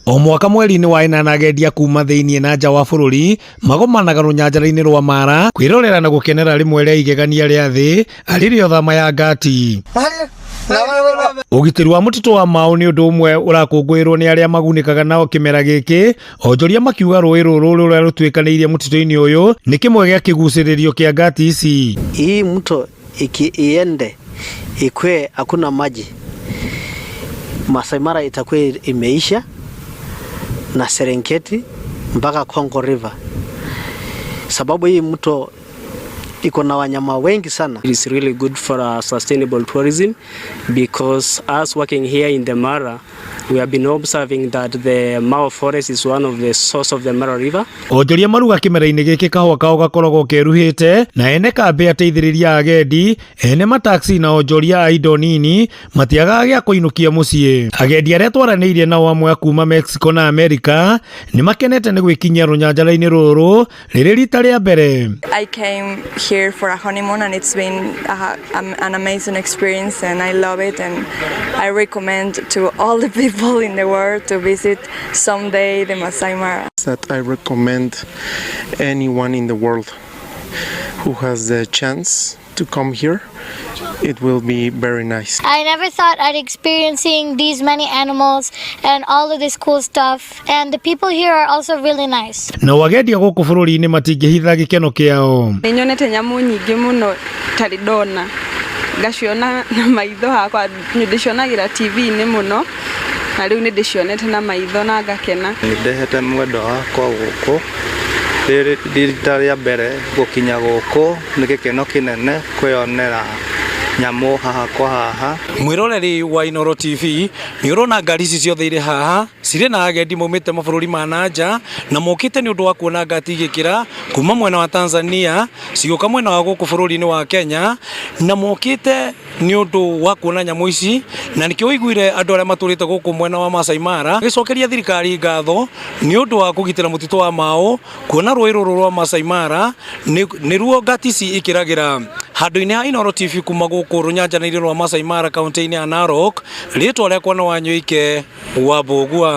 O mwaka mweri-inĩ wa ĩnana, agendi a kuma thĩinĩ na nja wa bũrũri magomanaga rũnyanjara-inĩ rwa Mara kwĩrorera na gũkenera rĩmwe rĩa igegania rĩa thĩ arĩ rĩo thama ya ngati. Ũgitĩri wa mũtitũ wa Mau nĩ ũndũ ũmwe ũrakũngũĩrwo nĩ arĩa magunĩkaga nao kĩmera gĩkĩ. Onjoria makiuga rũĩ rũrũ rũrĩa rũtuĩkanĩirie mũtitũ-inĩ ũyũ nĩ kĩmwe gĩa kĩgucĩrĩrio kĩa ngati ici. Hii mto ikiende ikwe hakuna maji, Masai Mara itakuwa imeisha na Serengeti mpaka Congo River, sababu hii mto iko na wanyama wengi sana. It is really good for sustainable tourism because us working here in the Mara, we have been observing that the Mau forest is one of the source of the Mara River. Onjoria maruga kĩmera-inĩ gĩkĩ kahũa kao gakoragwo keruhĩte na ene kambĩ, ateithĩrĩria agendi, ene mataxi na onjoria a indo nini matiagaga gĩa kũinũkia mũciĩ. Agendi arĩa twaranĩirie nao, amwe a kuma Mexico na Amerika, nĩ makenete nĩ gwĩkinyia rũnyanjara-inĩ rũrũ rĩrĩ rita rĩa mbere. I came here for a honeymoon and it's been an amazing experience and I love it, and I recommend to all the people in the world to visit someday the Masai Mara. That I recommend anyone in the world who has the chance to come here. It will be very nice. I never thought I'd experience seeing these many animals and all of this cool stuff. And the people here are also really nice. Nao agendi a gũkũ bũrũri-inĩ matingĩhitha gĩkeno kĩao. Nĩ nyonete nyamũ nyingĩ mũno tarĩ ndona ngaciona na maitho hakwa. Ndĩcionagĩra TV-inĩ mũno na rĩu nĩ ndĩcionete na maitho na ngakena. Nĩ ndehete mwendwa wakwa gũkũ rĩrĩ rita rĩa mbere gũkinya gũkũ. Nĩ gĩkeno kĩnene kwĩyonera nyamũ haha kwa haha. Mwĩroreri wa Inoro TV, nĩ ũrona ngari ici ciothe irĩ haha cirĩ na agendi maumĩte mabũrũri ma na nja na mokĩte nĩ ũndũ wa kuona ngati igĩkĩra kuma mwena wa Tanzania cigũka mwena wa gũkũ bũrũri-inĩ wa Kenya, na mokĩte nĩ ũndũ wa kuona nyamũ ici, na nĩkĩo ũiguire andũ arĩa matũrĩte gũkũ mwena wa Masai Mara gĩcokeria thirikari ngatho nĩ ũndũ wa kũgitĩra mũtitũ wa Mau, kuona rũĩ rũrũ rwa Masai Mara nĩruo ngati ici ikĩragĩra. Handũ-inĩ ha Inoro TV kuma gũkũ rũnyanjara-inĩ rwa Masai Mara, kaunti-inĩ ya Narok, rĩtwa rĩakwa nĩ Wanyoike wa Mbũgua.